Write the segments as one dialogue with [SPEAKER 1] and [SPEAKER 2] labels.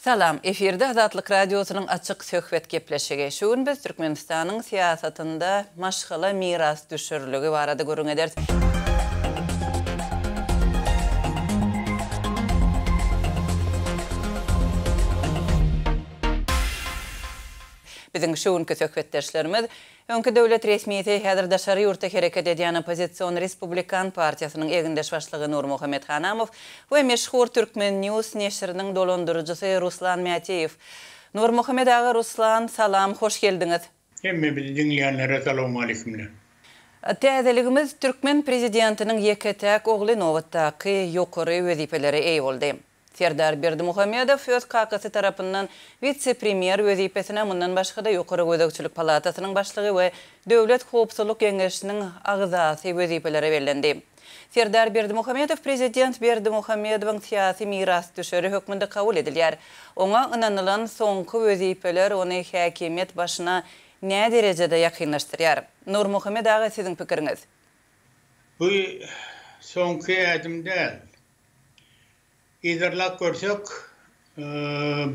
[SPEAKER 1] Salam, efirde Azatlyk Radiosynyň Açyk söhbet gepleşigi. Şu gün biz Türkmenistanyň syýasatynda maşgala mirasdüşerligi barada gürrüň ederis. Biziň şu günki söhbetdeşlerimiz öňki döwlet resmisi, häzir daşary ýurtda hereket edýän oppozision Respublikan partiýasynyň egindeş başlygy Nurmuhammet Hanamow we meşhur Turkmen. News neşiriniň dolandyryjysy Ruslan Mätiýew. Nurmuhammet aga, Ruslan, salam, hoş geldiňiz.
[SPEAKER 2] Hemme bizi diňleýänlere salowmaleýkimler.
[SPEAKER 1] Täzeligimiz türkmen prezidentiniň ýeke-täk ogly nobatdaky ýokary wezipelere eýe boldy. Serdar Berdimuhamedow öz kakasy tarapyndan wise-premýer wezipesine, mundan başga-da Ýokary gözegçilik palatasynyň başlygy we Döwlet howpsuzlyk geňeşiniň agzasy wezipelere bellendi. Serdar Berdimuhamedow prezident Berdimuhamedowyň syýasy mirasdüşeri hökmünde kabul edilýär. Oňa ynanylan soňky wezipeler ony häkimiýet başyna näderejede ýakynlaşdyrýar? Nurmuhammet aga siziň pikiriňiz?
[SPEAKER 2] Bu soňky ädim däl. Yzarlap görsek,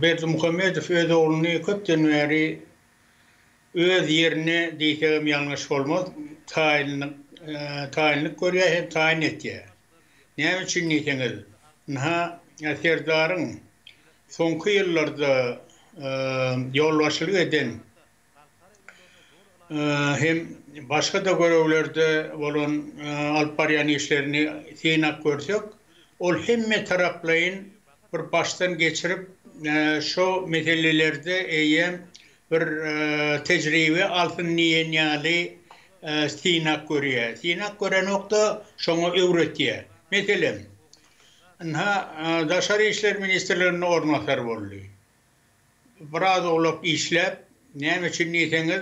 [SPEAKER 2] Berdimuhamedow öz ogluny köpden bäri öz ýerine diýsegem ýalňyş bolmaz, taýynlyk taýynlyk görýär hem taýyn etýär. Näme üçin diýseňiz, ynha, Serdaryň soňky ýyllarda ýolbaşçylyk eden hem başga-da görevlerde bolan alyp barýan işlerini synap görsek, ol hemme taraplaýyn bir başdan geçirip, şo meselelerde eýýäm bir tejribe alsyn diýen ýaly synap görýär. Synap görenok-da, şoňa öwretýär. Meselem, ynha, Daşary işler ministrliginde orunbasar boldy. Biraz owlak işläp, näme üçin diýseňiz,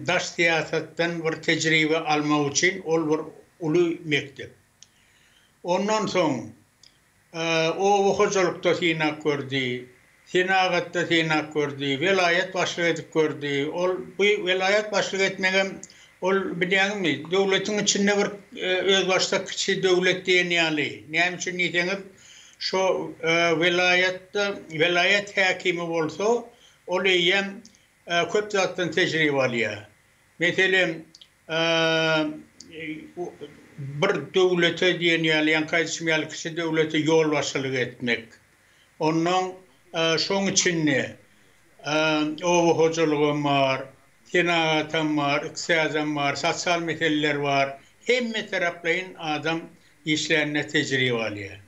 [SPEAKER 2] daş syýasatdan bir tejribe almak üçin ol bir uly mekdep. Ondan soň oba hojalykda synap gördi, senagatda synap gördi, welaýat başlygy edip gördi. Ol bu welaýat başlygy etmegem ol bilýäňizmi, döwletiň içinde bir özbaşdak kiçi döwlet diýen ýaly. Näme üçin diýseňiz, Şo welaýatda welaýat häkimi bolsa, ol eýýäm köp zatdan tejribe alýar. Meselem, bir döwlete diýen ýaly, ýaňky aýdyşym ýaly kiçi döwlete ýolbaşçylyk etmek. Onnoň şoň içinde oba hojalygam bar, senagatam bar, ykdysazam bar, sosial meseleler bar. Hemmetaraplaýyn adam işlände tejribe alýar.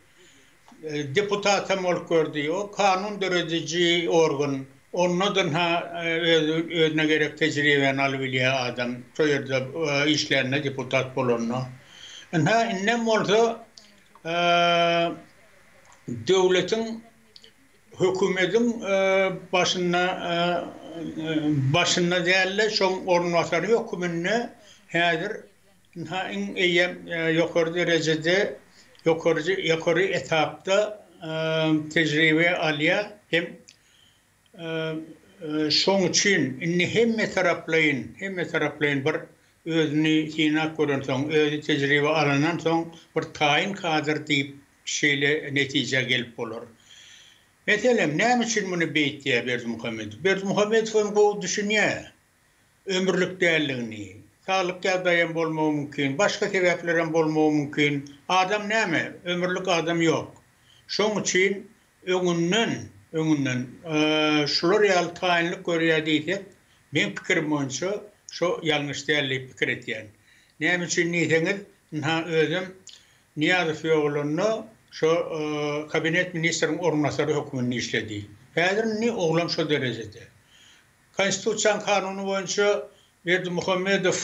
[SPEAKER 2] Deputatam bolup gördi. O kanun dörediji organ. Onda-da öz özüne gerek tejribäni alybilýär adam şo ýerde işlände, deputat bolanda. Ynha, indem bolsa döwletiň, hökümediň başynda başynda däl-de, şoň orunbasary höküminde häzir Ynha iň eýýäm ýokary derejede ýokary ýokary etapda tejribe alýar hem şoň üçin indi hemme taraplaýyn hemme taraplaýyn bir özüni synap görensoň özi tejribe alandan soň bir taýyn kadr diýip şeýle netijä gelip bolar. Meselem näme üçin muny beýtýär Berdimuhamedow? Berdimuhamedow hem gowy düşünýär. ömürlik däldigini, saglyk ýagdaýam bolmagy mümkin, başga sebäplerem bolmagy mümkin. Adam näme, ömürlik adam ýok. Şoň üçin öňünden, öňünden şular ýaly taýynlyk görýär diýsek, meň pikirim boýunça şo ýalňyş däl diýip pikir etýän. Näme üçin diýseňiz, ynha özem Nyýazow ýogalanda şo kabinet ministriň orunbasary hökmünde işledi. Häzir indi oglam şo derejede. Konstitusiýanyň kanuny boýunça Berdimuhamedow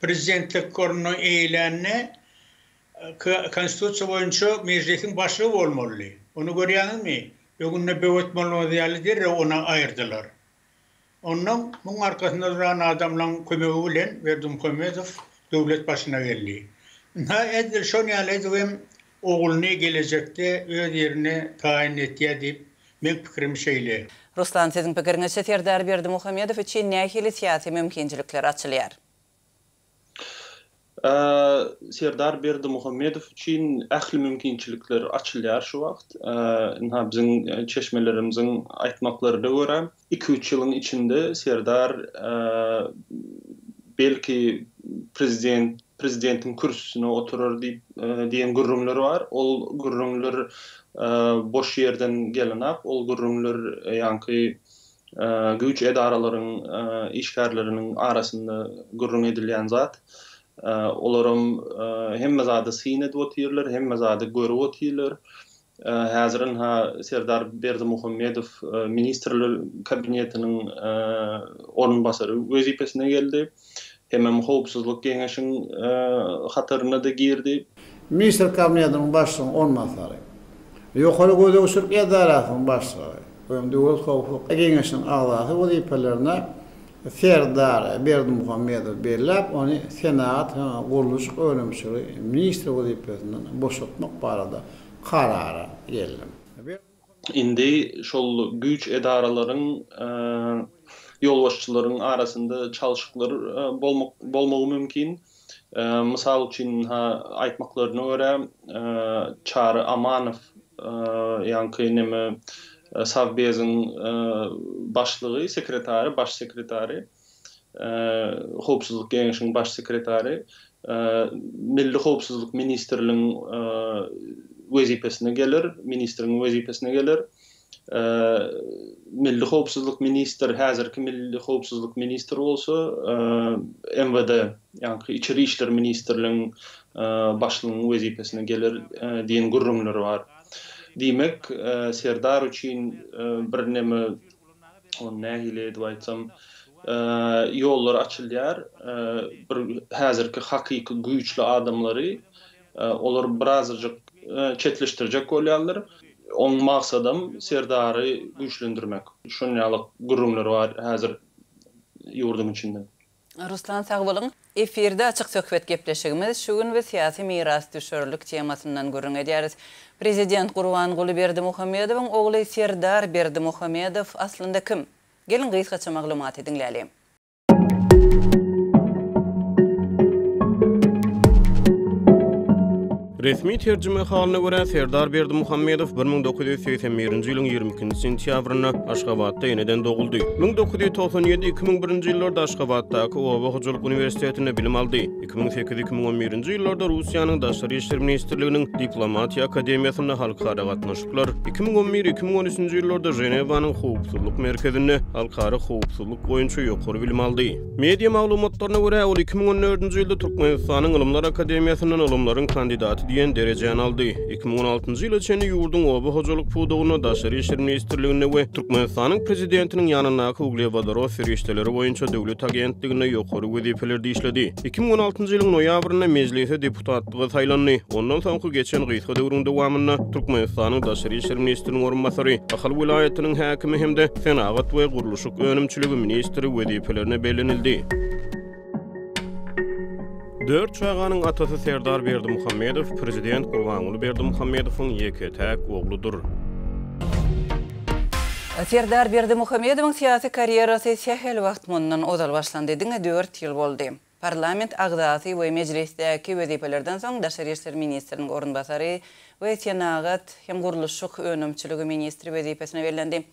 [SPEAKER 2] prezidentlik ornuny eýelände Konstitusiýa boýunça Mejlisiň başlygy bolmalydy. Ony görýäňizmi? Öňünde böwet bolmaz ýaly derrew ony aýyrdylar. Onnoň muň arkasynda duran adamlaň kömegi bilen Berdimuhamedow döwlet başyna geldi. Ynha edil şon ýaly edibem ogluny gelejekde öz ýerine taýyn etýä diýip meň pikirim şeýle.
[SPEAKER 1] Ruslan siziň pikiriňizçe Serdar Berdimuhamedow üçin nähili syýasy mümkinçilikler açylýar?
[SPEAKER 3] Serdar Berdimuhamedow üçin ähli mümkinçilikler açylýar şu wagt. Ynha biziň çeşmelerimiziň aýtmaklaryna görä, iki-üç ýylyň içinde Serdar belki prezident prezidentiň kürsüsine oturar diýip diýen gürrüňler bar. Ol gürrüňler boş ýerden gelenak. Ol gürrüňler ýaňky güýç edaralaryň işgärleriniň arasynda gürrüň edilýän zat. Olaram hemme zada syn edip otyrlar, hemme zady görüp otyrlar. Häzir ynha Serdar Berdimuhamedow Ministrler Kabinetiniň orunbasary wezipesine geldi. Hemem Howpsuzlyk geňeşiň hataryna-da girdi.
[SPEAKER 4] Ministrler Kabinetiniň Başlygynyň orunbasary, Ýokary gözegçilik edarasynyň başlygy we Döwlet howpsuzlyk geňeşiniň agzasy wezipelerine Serdar Berdimuhamedowy belläp, ony senagat hem gurluşyk önümçiligi ministri wezipesinden boşatmak barada karara geldim.
[SPEAKER 3] Indi şol güýç edaralaryň ýolbaşçylaryň arasynda çalşyklar bolmagy mümkin. Mysal üçin, ha, aýtmaklaryna görä, Çary Amanow ýaňky neme Sowbeziň başlygy, sekretary, baş sekretary, Howpsuzlyk geňeşiň baş sekretary, Milli howpsuzlyk ministrligiň wezipesine geler, ministriň wezipesine geler. Milli howpsuzlyk ministr, häzirki milli howpsuzlyk ministri bolsa MWD, ýaňky içeri işler ministrligiň başlygynyň wezipesine geler diýen gürrüňler bar. Diýmek, Serdar üçin birneme, ony nähili edip aýtsam, ýollar açylýar. Bir häzirki hakyky güýçli adamlary Olar birazajyk çetleşdirjek bolýarlar. Oň maksadam Serdary güýçlendirmek. Şon ýaly gürrüňler bar häzir ýurduň içinde.
[SPEAKER 1] Ruslan sag boluň. Efirde Açyk söhbet gepleşigimiz şu gün biz syýasy mirasdüşerlik temasyndan gürrüň edýäris. Prezident Gurbanguly Berdimuhamedowyň ogly Serdar Berdimuhamedow aslynda kim? Geliň gysgaça maglumaty diňläliň.
[SPEAKER 5] Resmi terjimehalyna görä, Serdar Berdimuhamedow 1981-nji ýylyň 22-nji sentýabrynda Aşgabatda eneden doguldy. 1997-2001-nji ýyllarda Aşgabatdaky Oba hojalyk uniwersitetinde bilim aldy. 2008-2011-nji ýyllarda Russiýanyň Daşary işler ministrliginiň Diplomatiýa akademiýasynda halkara gatnaşyklar, 2011-2013-nji ýyllarda Ženewanyň Howpsuzlyk merkezinde halkara howpsuzlyk boýunça ýokary bilim aldy. Media maglumatlaryna görä, ol 2014-nji ýylda Türkmenistanyň Ylymlar akademiýasyndan ylymlaryň kandidaty diýen derejäni aldy. 2016-njy ýyla çenli ýurduň oba hojalyk pudagynda, Daşary işler ministrliginde we Türkmenistanyň Prezidentiniň ýanyndaky uglewodorod serişdeleri boýunça döwlet agentliginde ýokary wezipelerde işledi. 2016-njy ýylyň noýabrynda Mejlise deputatlyga saýlandy. Ondan soňky geçen gysga döwrüň dowamynda Türkmenistanyň Daşary işler ministriniň orunbasary, Ahal welaýatynyň häkimi hem-de senagat we gurluşyk önümçiligi ministri wezipelerine bellenildi. Dört çaganyň atasy Serdar Berdimuhamedow prezident Gurbanguly Berdimuhamedowyň ýeke-täk ogludyr.
[SPEAKER 1] Serdar Berdimuhamedowyň syýasy karýerasy sähel wagt mundan ozal başlandy, diňe dört ýyl boldy. Parlament agzasy we Mejlisdäki wezipelerden soň daşary işler ministriniň orunbasary we senagat hem gurluşyk önümçiligi ministri wezipesine bellendi.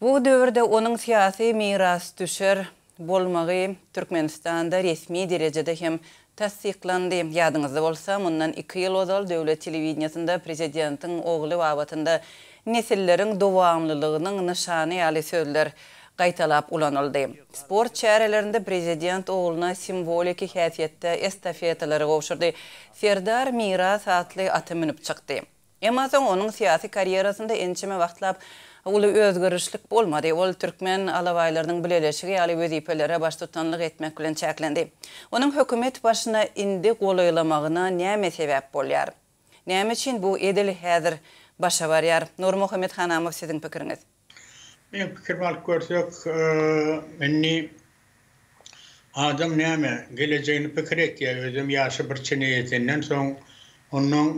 [SPEAKER 1] Bu döwürde onuň syýasy mirasdüşer bolmagy Türkmenistanda resmi derejede hem tassyklandy. Ýadyňyzda bolsa, mundan iki ýyl ozal döwlet telewideniýesinde prezidentiň ogly babatynda nesilleriň dowamlylygynyň nyşany ýaly sözler gaýtalap ulanyldy. Sport çärelerinde prezident ogluna simwoliki häsiýetde estafetalary gowşurdy. Serdar Miras atly ata münüp çykdy. Emma soň onuň syýasy karýerasynda ençeme wagtlap uly özgerişlik bolmady. Ol Türkmen alabaýlarynyň bileleşigi ýaly wezipelere baştutanlyk etmek bilen çäklendi. Onuň hökümet başyna indi golaýlamagyna näme sebäp bolýar? Näme üçin bu edil häzir başa barýar? Nurmuhammet Hanamow siziň pikiriňiz?
[SPEAKER 2] Meň pikirimi alyp görsek, indi adam näme, gelejegini pikir etýär, özem ýaşy bir çene ýetenden soň, onnoň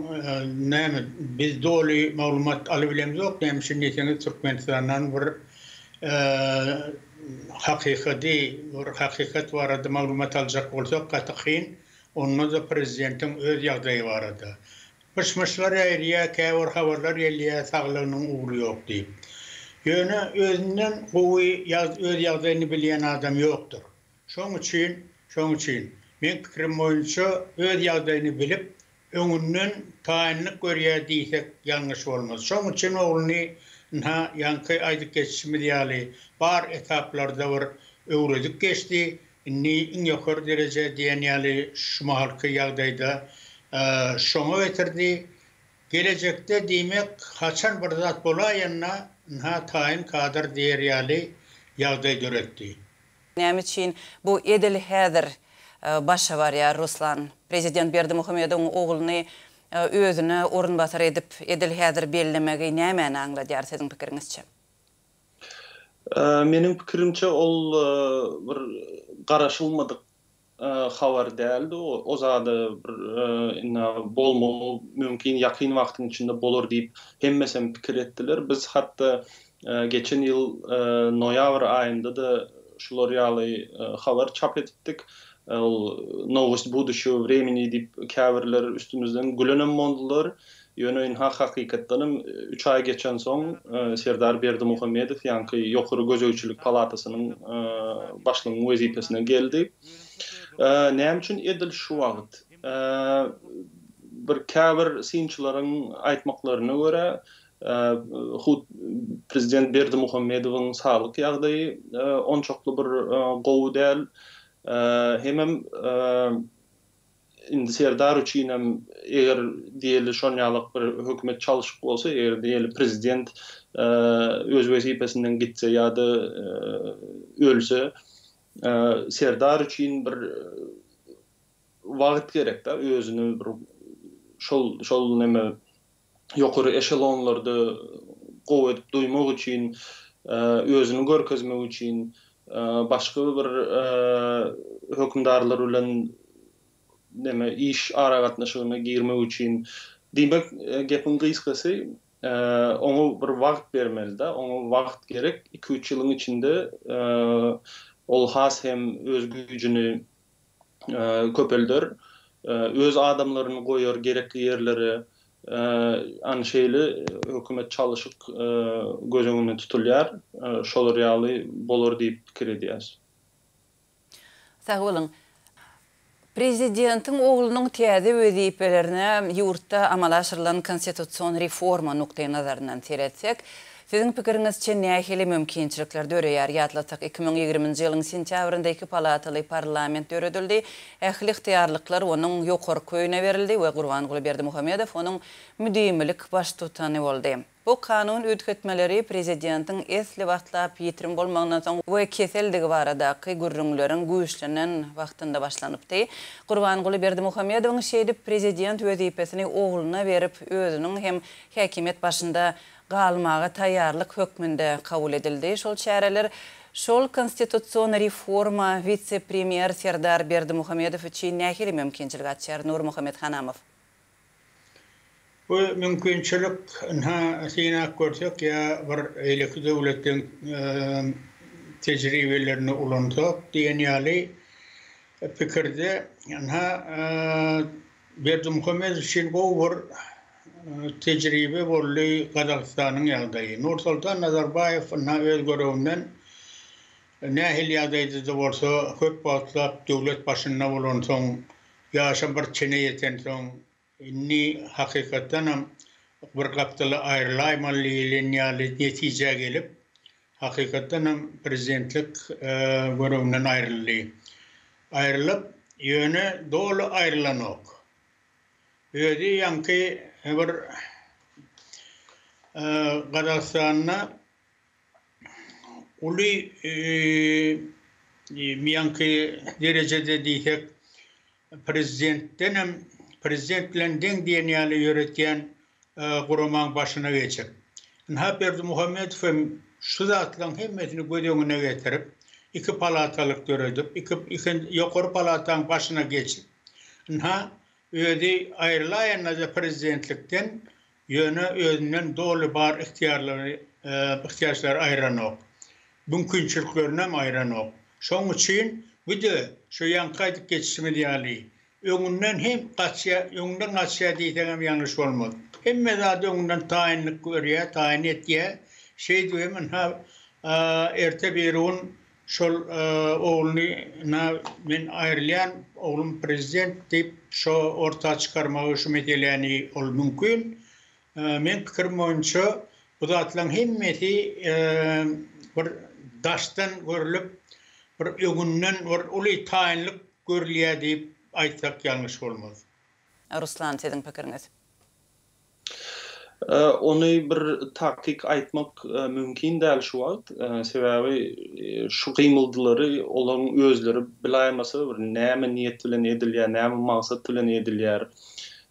[SPEAKER 2] näme, biz doly maglumat alybilemzok, näme üçin diýseňiz, Türkmenistandan bir hakykady, bir hakykat barada maglumat aljak bolsak gaty kyn. Onda-da prezidentiň öz ýagdaýy barada. Myş-myşlar ýaýraýar, käbir habarlar gelýär, saglygynyň ugry ýok diýip. Ýöne özünden gowy öz ýagdaýyny bilýän adam ýokdur. Şoň üçin, şoň üçin, meň pikirim boýunça öz ýagdaýyny bilip, öňünden taýynlyk görýär diýsek ýalňyş bolmaz. Şoň üçin ogluny, ynha, ýaňky aýdyp geçişimiz ýaly, bar etaplarda bir öwredip geçdi. Indi iň ýokary dereje diýen ýaly şu mahalky ýagdaýda şoňa getirdi. Gelejekde diýmek haçan bir zat bolaýanda ynha taýyn kadr diýer ýaly ýagdaý döretdi.
[SPEAKER 1] Näme üçin bu edil häzir başa barýar Ruslan? Prezident Berdimuhamedowyň ogluny özüne orunbasar edip edil häzir bellemegi nämäni aňladýar siziň pikiriňizçe?
[SPEAKER 3] Meniň pikirimçe ol bir garaşylmadyk habar däldi. O zada bir indi bolmagy mümkin, ýakyn wagtyň içinde bolar diýip hemmesem pikir etdiler. Biz hatda geçen ýyl noýabr aýynda-da şular ýaly habar çap edipdik. Ol Nowost buduşego wremeni diýip käbirler üstümizden gülenem boldular. Ýöne ynha hakykatdanam üç aý geçensoň Serdar Berdimuhamedow ýaňky Ýokary gözegçilik palatasynyň başlygynyň wezipesine geldi. Näme üçin edil şu wagt? Bir käbir synçylaryň aýtmaklaryna görä, hut prezident Berdimuhamedowyň saglyk ýagdaýy onçakly bir gowy däl. Hemem Indi Serdar üçinem eger diýeli şonýalak bir hökümet çalşyk bolsa, eger diýeli prezident öz wezipesinden gitse ýa-da ölse, Serdar üçin bir wagt gerek-de özüni bir şol şol neme ýokary eşelonlarda gowy edip duýmak üçin, özüni görkezmek üçin, başga bir hökümdarlar bilen neme iş aragatnaşygyna girmek üçin. Diýmek, gepiň gysgasy, oňa bir wagt bermeli-de, oňa wagt gerek. Iki-üç ýylyň içinde ol has hem öz güýjüni köpelder, öz adamlaryny goýar gerekli ýerlere, ana şeýle hökümet çalyşyk göz öňünde tutulýar, şolar ýaly bolar diýip pikir edýäs.
[SPEAKER 1] Sag boluň. Prezidentiň oglunyň täze wezipelerine ýurtda amala aşyrylan konstitusion reforma nukdaýnazaryndan seretsek, siziň pikiriňizçe nähili mümkinçilikler döreýär? Ýatlatsak, 2020-nji ýylyň sentýabrynda iki palataly parlament döredildi, ähli ygtyýarlyklar onuň ýokarky öýüne berildi we Gurbanguly Berdimuhamedow onuň müdimilik baştutany boldy. Bu kanun üýtgetmeleri prezidentiň esli wagtlap ýitirim bolmagyndan soň we keseldigi baradaky gürrüňleriň güýçlenen wagtynda başlanypdy. Gurbanguly Berdimuhamedowyň şeýdip prezident wezipesini ogluna berip, özüniň hem häkimiýet başynda galmaga taýýarlyk hökmünde kabul edildi. Şol çäreler şol konstitusion reforma wise-premýer Serdar Berdimuhamedow üçin nähili mümkinçilik açýar? Nurmuhammet Hanamow.
[SPEAKER 2] Bu mümkinçilik, ynha, synap görsek ýa bir beýleki döwletleň tejribelerini ulansak diýen ýaly pikirde, ynha, Berdimuhamedow üçin gowy bir tejribe boldy Gazagystanyň ýagdaýy. Nursoltan Nazarbaýew, ynha, öz görewinden nähili ýagdaýda-da bolsa, köp wagtlap döwlet başynda bolansoň, Ýaşam bir çene ýetensoň, indi hakykatdanam bir gapdala aýrylaýmaly diýlen ýaly netijä gelip, hakykatdanam prezidentlik görewinden aýryldy. Aýrylyp, ýöne doly aýrylanok. Özi ýaňky bir Gazagystanda uly ýaňky derejede diýsek, prezidentdenem, prezident bilen deň diýen ýaly ýöretýän guramaň başyna geçip. Ynha Berdimuhamedow hem şu zatlaryň hemmesini göz öňüne getirip, iki palatalyk döredip, iki ýokary palataň başyna geçip, ynha özi aýrylaýanda-da prezidentlikden Ýöne özünden doly bar ygtyýarlary, ygtyýaçlary aýranok. Mümkinçiliklerinem aýranok. Şoň üçin bu-da şu ýaňky aýdyp geçişimiz ýaly, Öňünden hem gaçýar, öňünden gaçýar diýseňem ýalňyş bolmaz. Hemme zady öňünden taýynlyk görýär, taýyn etýär. Şeýdip hem ynha erte birigün şol ogluny ynha men aýrylýan, oglum prezident diýip şo orta çykarmagy şu meseläni ol mümkin. Meň pikirim boýunça bu zatlaryň hemmesi bir daşdan görlüp, bir öňünden bir uly taýynlyk görülýär diýip aýtsak ýalňyş bolmaz.
[SPEAKER 1] Ruslan siziň pikiriňiz?
[SPEAKER 3] Ony bir takyk aýtmak mümkin däl şu wagt. Sebäbi şu gymyldylary olaryň özleri bilaýmasa bir näme niýet bilen edilýär, näme maksat bilen edilýär.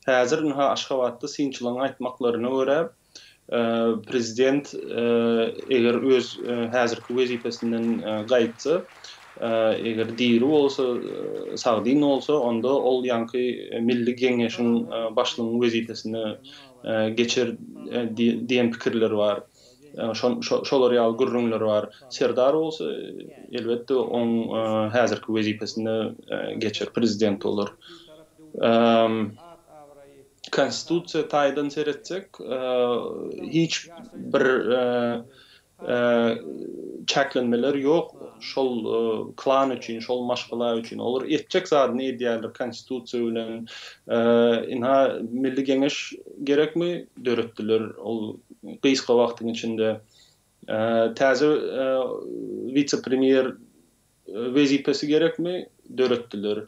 [SPEAKER 3] Häzir ynha Aşgabatda synçylaryň aýtmaklaryna görä, prezident eger öz häzirki wezipesinden gaýtsa, eger diri bolsa, sagdyn bolsa, onda ol ýaňky Milli Geňeşiň başlygynyň wezipesine geçer diýen pikirler bar. Şolar ýaly gürrüňler bar. Serdar bolsa, elbetde, oň häzirki wezipesine geçer, prezident bolar. Konstitusiýa taýdan seretsek, hiç bir çäklenmeler ýok şol klan üçin, şol maşgala üçin. Olar etjek zadyny edýärler konstitusiýa bilen. Ynha, Milli Geňeş gerekmi? Döretdiler ol gysga wagtyň içinde. Täze wise-premýer wezipesi gerekmi? Döretdiler.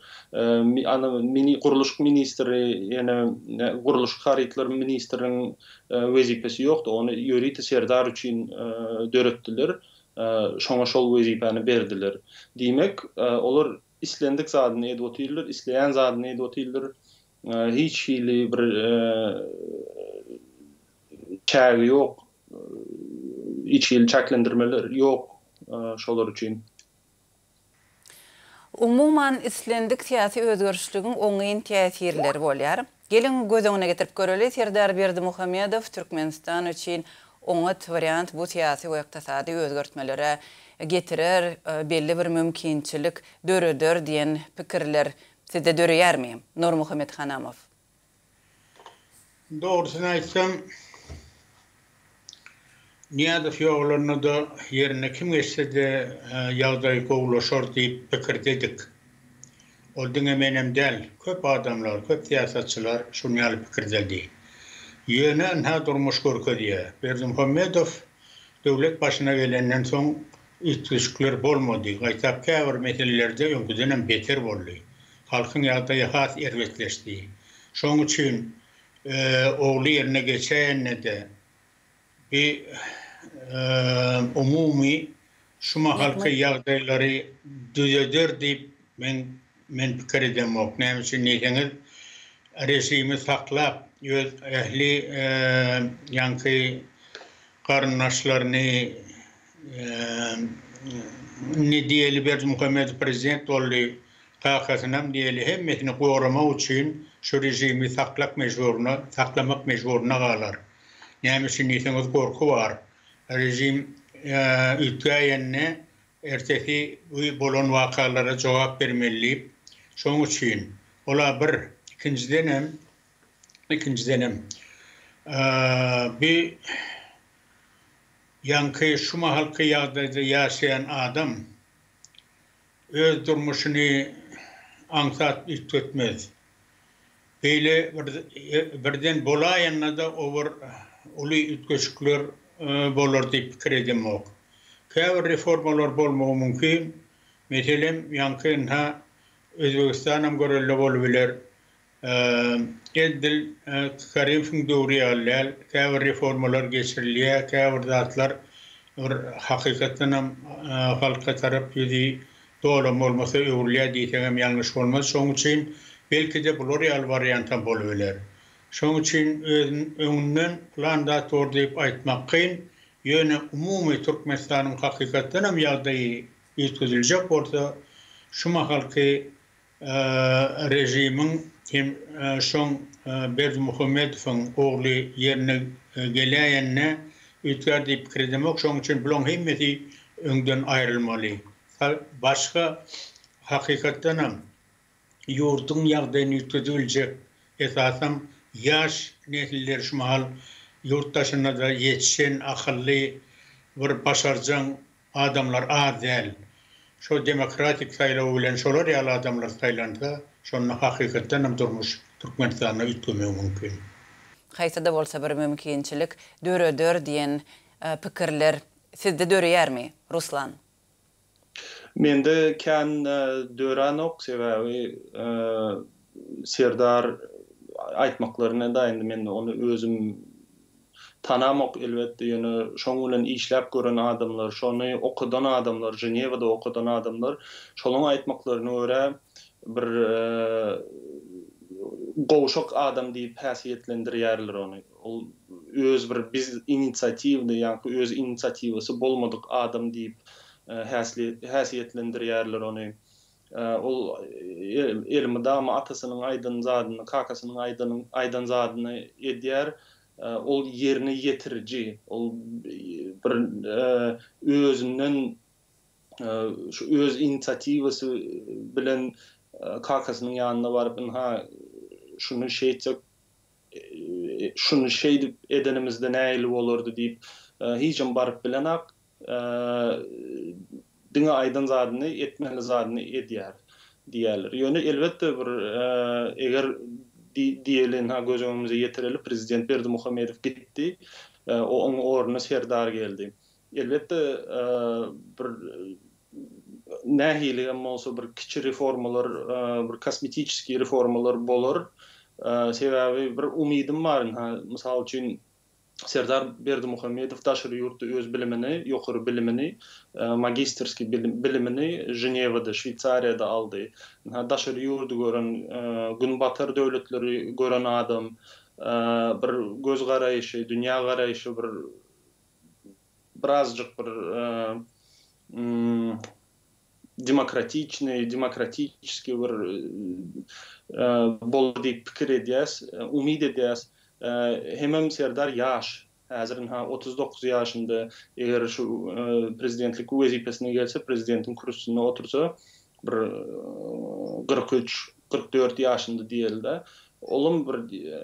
[SPEAKER 3] Ana, mini gurluşyk ministri, ýene gurluşyk harytlar ministriniň wezipesi ýokdy. Ony ýörite Serdar üçin döretdiler. Şoňa şol wezipäni berdiler. Diýmek, olar islendik zadyny edip otyrlar, isleýän zadyny edip otyrlar. Hiç hili bir çägi ýok, hiç hili çäklendirmeler ýok şolar üçin.
[SPEAKER 1] Umuman, islendik syýasy özgerişligiň oňyn täsirleri bolýar. Geliň, göz öňüne getirip göreli, Serdar Berdimuhamedow Türkmenistan üçin oňat wariant bu syýasy we ykdysady özgertmelere getirer, belli bir mümkinçilik döreder diýen pikirler sizde döreýärmi? Nurmuhammet Hanamow.
[SPEAKER 2] Dogrusyny aýtsam, Nyýazow ýogalanda-da ýerine kim geçse-de ýagdaý gowulaşar diýip pikirdedik. Ol diňe menem däl, köp adamlar, köp syýasatçylar şuny ýaly pikirdedi. Ýöne ynha durmuş görkezýär. Berdimuhamedow döwlet başyna gelenden soň üýtgeşikler bolmady, gaýtap käbir meselelerde öňküdenem beter boldy. Halkyň ýagdaýy has erbetleşdi. Şoň üçin ogly ýerine geçäýende-de bi umumy şu mahalky ýagdaýlary düzeder diýip men men pikir edemok. Näme üçin diýseňiz, režimi saklap, öz ähli ýaňky garyndaşlaryny indi diýeli Berdimuhamedow prezident boldy, Kakasynam diýeli hemmesini goramak üçin şu režimi saklak mejburyna saklamak mejburyna galar. Näme üçin diýseňiz gorky bar. Režim üýtgäýende ertesi bu bolan wakalara jogap bermeli diýip. Şoň üçin ola bir ikinjidenem ikinjidenem bu ýaňky şu mahalky ýagdaýda ýaşaýan adam Öz durmuşyny aňsat üýtgetmez. Beýle bir birden bolaýanda-da o bir uly üýtgeşikler bolar diýip pikir edemok. Käbir reformalar bolmagy mümkin. Meselem, ýaňky ynha Özbegistanam görelde bolubiler. Edil Karimowyň döwri ýaly däl, käbir reformalar geçirilýär, käbir zatlar bir hakykatdanam halka tarap ýüzi dolam bolmasa öwrülýär diýseňem ýalňyş bolmaz. Şonuň üçin belki-de bular ýaly wariantam bolubiler. Şonuň üçin öňünden pylan zat bor diýip aýtmak kyn, ýöne umumy Türkmenistanyň hakykatdanam ýagdaýy üýtgediljek bolsa şu mahalky režimiň hem şoň Berdimuhamedowyň ogly ýerine geläýende üýtgär diýip pikir edemok. Şoň üçin bulaň hemmesi öňden aýrylmaly. Başga hakykatdanam. Ýurduň ýagdaýyny üýtgedip biljek, esasam ýaş nesiller şu mahal ýurt daşynda-da ýetişen, akylly, bir başarjaň adamlar az däl. Şo demokratik saýlaw bilen şolar ýaly adamlar saýlansa, şonda hakykatdan hem durmuş Türkmenistanda üýtgemegi mümkin.
[SPEAKER 1] Haýsy-da bolsa bir mümkinçilik döreder diýen pikirler sizde döreýärmi, Ruslan?
[SPEAKER 3] Mende kän döränok, sebäbi Serdar aýtmaklaryna-da indi men ony özüm tanamok elbetde, ýöne şoň bilen işläp gören adamlar, şony okadan adamlar, Ženewada okadan adamlar, şolaň aýtmaklaryna görä bir gowşak adam diýip häsiýetlendirýärler ony. Ol öz bir biz inisiatiwny, ýaňky öz inisiatiwasy bolmadyk adam diýip häsiýetlendirýärler ony. Ol elmydama atasynyň aýdan zadyny, kakasynyň aýdan zadyny edýär. Ol ýerine ýetiriji, ol bir özünden şu öz inisiatiwasy bilen kakasynyň ýanyna baryp, ynha şuny şeýtsek şuny şeýdip edenimizde nähili bolardy diýip hijem baryp bilenak. Diňe aýdan zadyny, etmeli zadyny edýär diýýärler. Ýöne elbetde bir eger diýeli ynha göz öňümize ýetireli prezident Berdimuhamedow gitdi, oň ornuna Serdar geldi. Elbetde bir nähili hem bolsa bir kiçi reformalar, bir kosmetiçeskiý reformalar bolar. Sebäbi bir umydym bar ynha, mysal üçin, Serdar Berdimuhamedow daşary ýurtda öz bilimini, ýokary bilimini, magistrskiý bilimini Ženewada, Şweýsariýada aldy. Ynha, daşary ýurdy gören, günbatar döwletleri gören adam, bir göz garaýşy, dünýä garaýşy bir birazjyk bir demokratiçnyý, demokratiçeskiý bir bolar diýip pikir edýäs, umyt edýäs. Hemem Serdar ýaş. Häzir ynha 39 ýaşynda, eger şu prezidentlik wezipesine gelse, prezidentiň kürsüsinde otursa, bir 43, 44 ýaşynda diýeli-de. Olam bir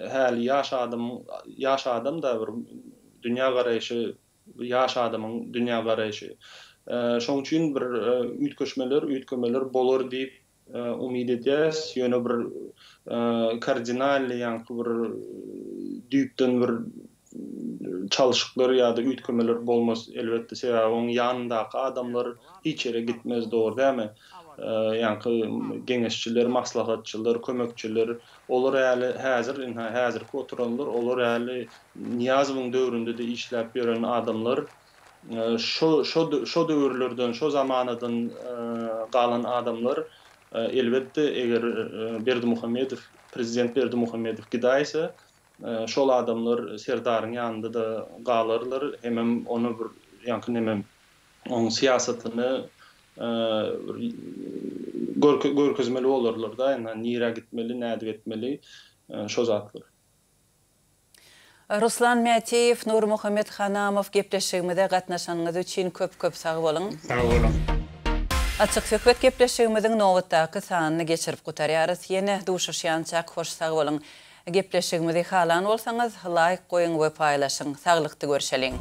[SPEAKER 3] häli ýaş adam, ýaş adam-da bir dünýä garaýşy ýaş adamyň dünýä garaýşy. Şoň üçin bir üýtgeşmeler, üýtgemeler bolar diýip umyt edýäs. Ýöne bir kardinalnyý ýaňky bir düýpden bir çalşyklar ýa-da üýtgemeler bolmaz elbetde. Sebäbi oň ýanyndaky adamlar hiç ýere gitmez dogry dälmi? Ýaňky geňeşçiler, maslahatçylar, kömekçiler olar häli häzir ynha häzirki oturanlar olar häli Nyýazowyň döwründe-de işläp ýören adamlar şo şo şo döwürlerden, şo zamanadan galan adamlar elbetde eger Berdimuhamedow, prezident Berdimuhamedow gidäýse, şol adamlar Serdaryň ýanynda-da galarlar hemem ony bir ýaňky nemem oň syýasatyny bir görkezmeli bolarlar-da, ynha nirä gitmeli, nädip etmeli şo zatlar.
[SPEAKER 1] Ruslan Mätiýew, Nurmuhammet Hanamow gepleşigimize gatnaşanyňyz üçin köp köp sag boluň.
[SPEAKER 2] Sag boluň.
[SPEAKER 1] Açyk söhbet gepleşigimiziň nobatdaky sanyny geçirip gutarýarys. Ýene duşuşýançak hoş sag boluň. Gepleşigimizi halan bolsaňyz laýk goýuň we paýlaşyň. Saglykda görşeliň.